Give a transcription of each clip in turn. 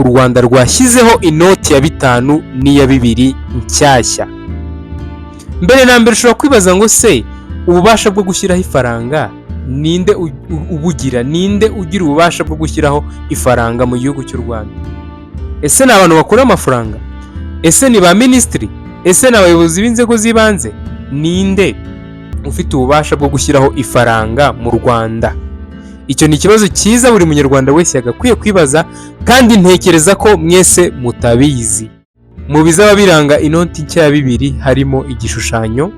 U Rwanda rwashyizeho inoti ya 5 n'iya 2 nshyashya. Mbere na mbere ushobora kwibaza ngo se ububasha bwo gushyiraho ifaranga ninde ubugira? Ninde ugira ububasha bwo gushyiraho ifaranga mu gihugu cy'u Rwanda? Ese ni abantu bakura amafaranga? Ese ni ba minisitiri? Ese ni abayobozi b'inzego z'ibanze? Ninde ufite ububasha bwo gushyiraho ifaranga mu Rwanda? Icyo ni ikibazo cyiza buri munyarwanda wese yagakwiye kwibaza, kandi ntekereza ko mwese mutabizi. Mu bizaba biranga inoti nshya ya 2 harimo igishushanyo.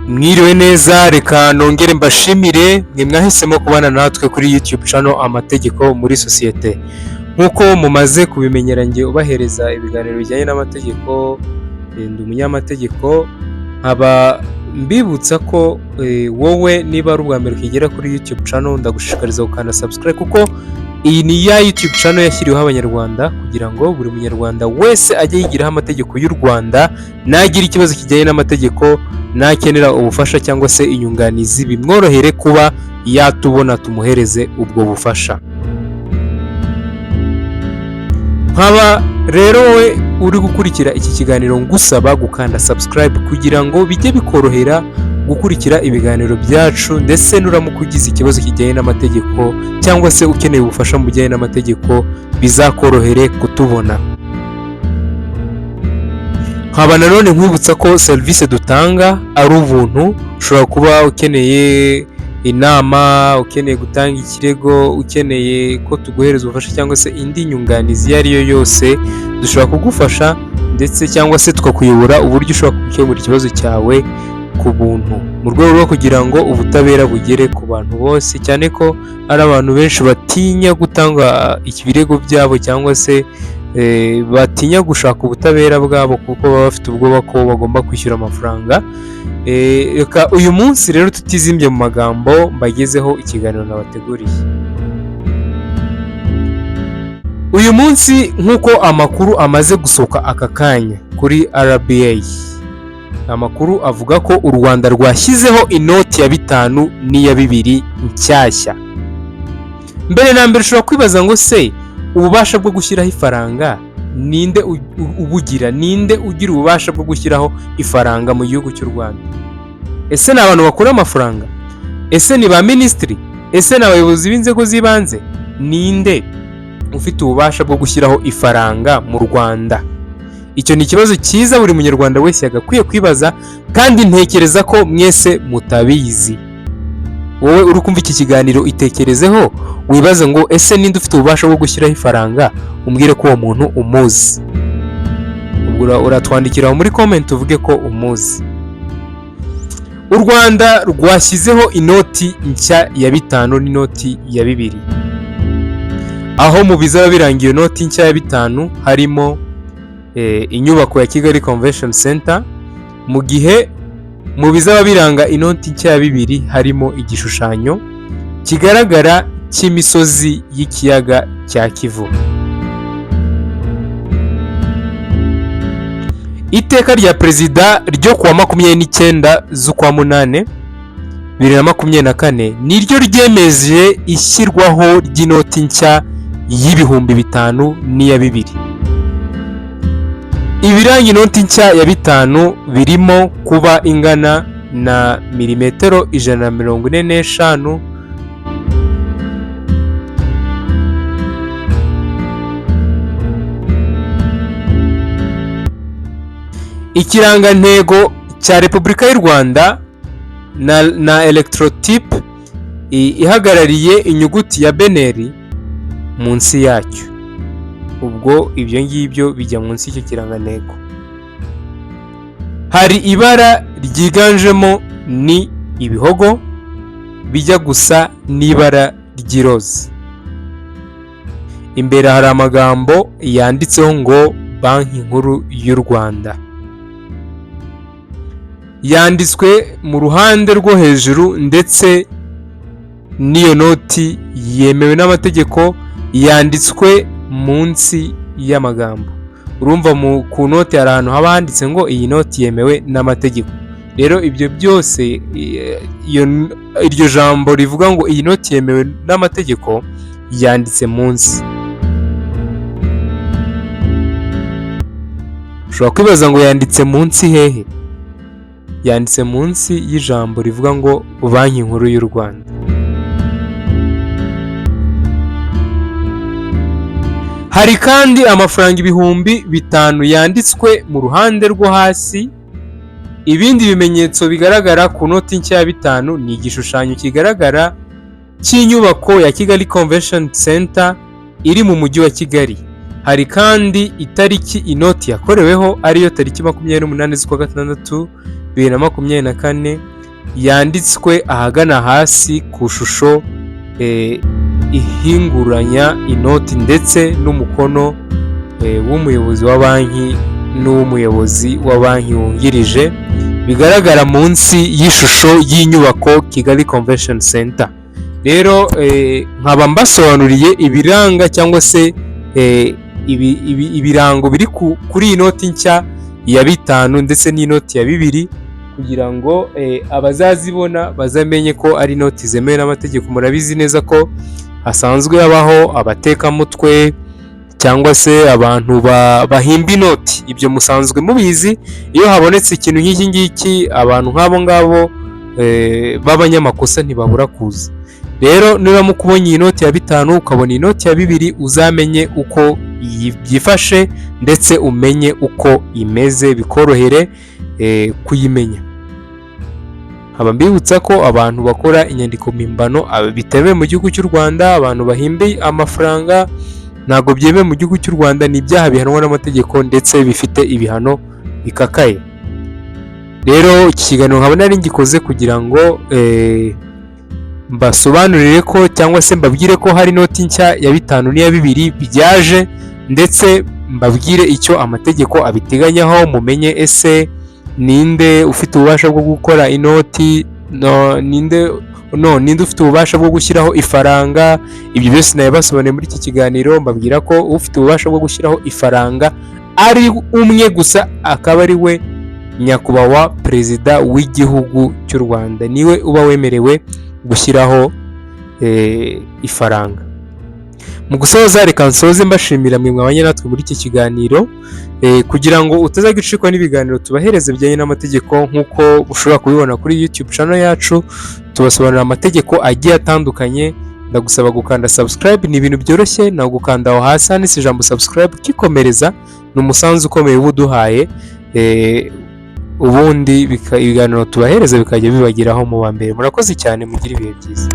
Mwiriwe neza, reka nongere mbashimire mwe mwahisemo kubana natwe kuri YouTube channel Amategeko muri Sosiyete. Nk'uko mumaze kubimenyera, njye ubahereza ibiganiro bijyanye n'amategeko, ndi umunyamategeko, nkaba mbibutsa ko wowe niba ari ubwa mbere ukigera kuri YouTube channel, ndagushishikariza gukanda subscribe, kuko iyi ni ya YouTube channel yashyiriweho Abanyarwanda kugira ngo buri munyarwanda wese ajye yigiraho amategeko y'u Rwanda, nagira ikibazo kijyanye n'amategeko, nakenera ubufasha cyangwa se inyunganizi, bimworohere kuba yatubona tumuhereze ubwo bufasha. Nkaba rero wowe uri gukurikira iki kiganiro ngusaba gukanda subscribe kugira ngo bijye bikorohera gukurikira ibiganiro byacu, ndetse nuramuka ugize ikibazo kijyanye n'amategeko cyangwa se ukeneye ubufasha mu bijyanye n'amategeko, bizakorohere kutubona. Nkaba nanone nkwibutsa ko serivisi dutanga ari ubuntu. Ushobora kuba ukeneye inama, ukeneye gutanga ikirego, ukeneye ko tuguhereza ubufasha cyangwa se indi nyunganizi iyo ari yo yose, dushobora kugufasha ndetse cyangwa se tukakuyobora uburyo ushobora gukemura ikibazo cyawe ku buntu, mu rwego rwo kugira ngo ubutabera bugere ku bantu bose, cyane ko hari abantu benshi batinya gutanga ibirego byabo cyangwa se batinya gushaka ubutabera bwabo kuko baba bafite ubwoba ko bagomba kwishyura amafaranga. Reka uyu munsi rero tutizimbye mu magambo mbagezeho ikiganiro nabateguriye uyu munsi. Nk'uko amakuru amaze gusohoka aka kanya kuri RBA, amakuru avuga ko u Rwanda rwashyizeho inoti ya 5 n'iya 2 nshyashya. Mbere na mbere ushobora kwibaza ngo se ububasha bwo gushyiraho ifaranga ninde ubugira? Ninde ugira ububasha bwo gushyiraho ifaranga mu gihugu cy'u Rwanda? Ese ni abantu bakura amafaranga? Ese ni ba minisitiri? Ese ni abayobozi b'inzego z'ibanze? Ninde ufite ububasha bwo gushyiraho ifaranga mu Rwanda? Icyo ni ikibazo cyiza buri munyarwanda wese yagakwiye kwibaza, kandi ntekereza ko mwese mutabizi. Wowe uri kumva iki kiganiro, itekerezeho wibaze ngo ese ninde ufite ububasha bwo gushyiraho ifaranga? Umbwire ko uwo muntu umuzi. Ubwo uratwandikira muri comment uvuge ko umuzi. U Rwanda rwashyizeho inoti nshya ya 5 n'inoti ya 2, aho mu bizaba biranga iyo noti nshya ya 5 harimo inyubako ya Kigali Convention Center, mu gihe mu bizaba biranga inoti nshya ya 2 harimo igishushanyo kigaragara cy'imisozi y'ikiyaga cya Kivu. Iteka rya Perezida ryo kuwa 29 z'ukwa munani 2024 niryo ryemeje ishyirwaho ry'inoti nshya y'5,000 n'iya 2. Ibiranga inoti nshya ya 5 birimo kuba ingana na milimetero 145. Ikirangantego cya Repubulika y'u Rwanda na electrotype ihagarariye inyuguti ya BNR munsi yacyo. Ubwo ibyo ngibyo bijya munsi y'icyo kirangantego. Hari ibara ryiganjemo, ni ibihogo bijya gusa n'ibara ry'iroza. Imbere hari amagambo yanditseho ngo Banki Nkuru y'u Rwanda, yanditswe mu ruhande rwo hejuru, ndetse n'iyo noti yemewe n'amategeko yanditswe munsi y'amagambo. Urumva ku noti hari ahantu haba handitse ngo iyi noti yemewe n'amategeko. Rero ibyo byose, iryo jambo rivuga ngo iyi noti yemewe n'amategeko yanditse munsi. Ushobora kwibaza ngo yanditse munsi hehe? Yanditse munsi y'ijambo rivuga ngo Banki Nkuru y'u Rwanda. Hari kandi amafaranga 5000 yanditswe mu ruhande rwo hasi. Ibindi bimenyetso bigaragara ku noti nshya ya 5 ni igishushanyo kigaragara cy'inyubako ya Kigali Convention Center iri mu mujyi wa Kigali. Hari kandi itariki inoti yakoreweho, ariyo tariki 28 z'ukwa gatandatu 2024, yanditswe ahagana hasi ku shusho ihinguranya inoti, ndetse n'umukono w'umuyobozi wa banki n'uw'umuyobozi wa banki wungirije, bigaragara munsi y'ishusho y'inyubako Kigali Convention Center. Rero nkaba mbasobanuriye ibiranga cyangwa se ibirango biri kuri iyi noti nshya ya 5 ndetse n'inoti ya 2, kugira ngo abazazibona bazamenye ko ari inoti zemewe n'amategeko. Murabizi neza ko hasanzwe habaho abatekamutwe cyangwa se abantu bahimba inoti, ibyo musanzwe mubizi. Iyo habonetse ikintu nk'iki ngiki, abantu nk'abo ngabo b'abanyamakosa ntibabura kuza. Rero niba mukubonye iyi noti ya 5 ukabona inoti ya 2, uzamenye uko byifashe ndetse umenye uko imeze, bikorohere kuyimenya. Nkaba mbibutsa ko abantu bakora inyandiko mpimbano bitemewe mu gihugu cy'u Rwanda, abantu bahimbe amafaranga ntabwo byemewe mu gihugu cy'u Rwanda, ni ibyaha bihanwa n'amategeko ndetse bifite ibihano bikakaye. Rero iki kiganiro nkaba nari ngikoze kugira ngo mbasobanurire ko cyangwa se mbabwire ko hari inoti nshya ya 5 n'iya 2 byaje, ndetse mbabwire icyo amategeko abiteganyaho, mumenye ese ninde ufite ububasha bwo gukora inoti, ninde ufite ububasha bwo gushyiraho ifaranga. Ibyo byose nabibasobanuriye muri iki kiganiro, mbabwira ko ufite ububasha bwo gushyiraho ifaranga ari umwe gusa, akaba ari we nyakubahwa perezida w'igihugu cy'u Rwanda, niwe uba wemerewe gushyiraho ifaranga. Mu gusoza, reka nsoze mbashimira mwe mwabanye natwe muri iki kiganiro, kugira ngo utazajya ucikwa n'ibiganiro tubahereza bijyanye n'amategeko. Nk'uko ushobora kubibona kuri YouTube channel yacu, tubasobanurira amategeko agiye atandukanye. Ndagusaba gukanda subscribe, ni ibintu byoroshye, nawe gukanda aho hasi handitse ijambo subscribe ukikomereza, ni umusanzu ukomeye uba uduhaye, ubundi ibiganiro tubahereza bikajya bibageraho mu ba mbere. Murakoze cyane, mugire ibihe byiza.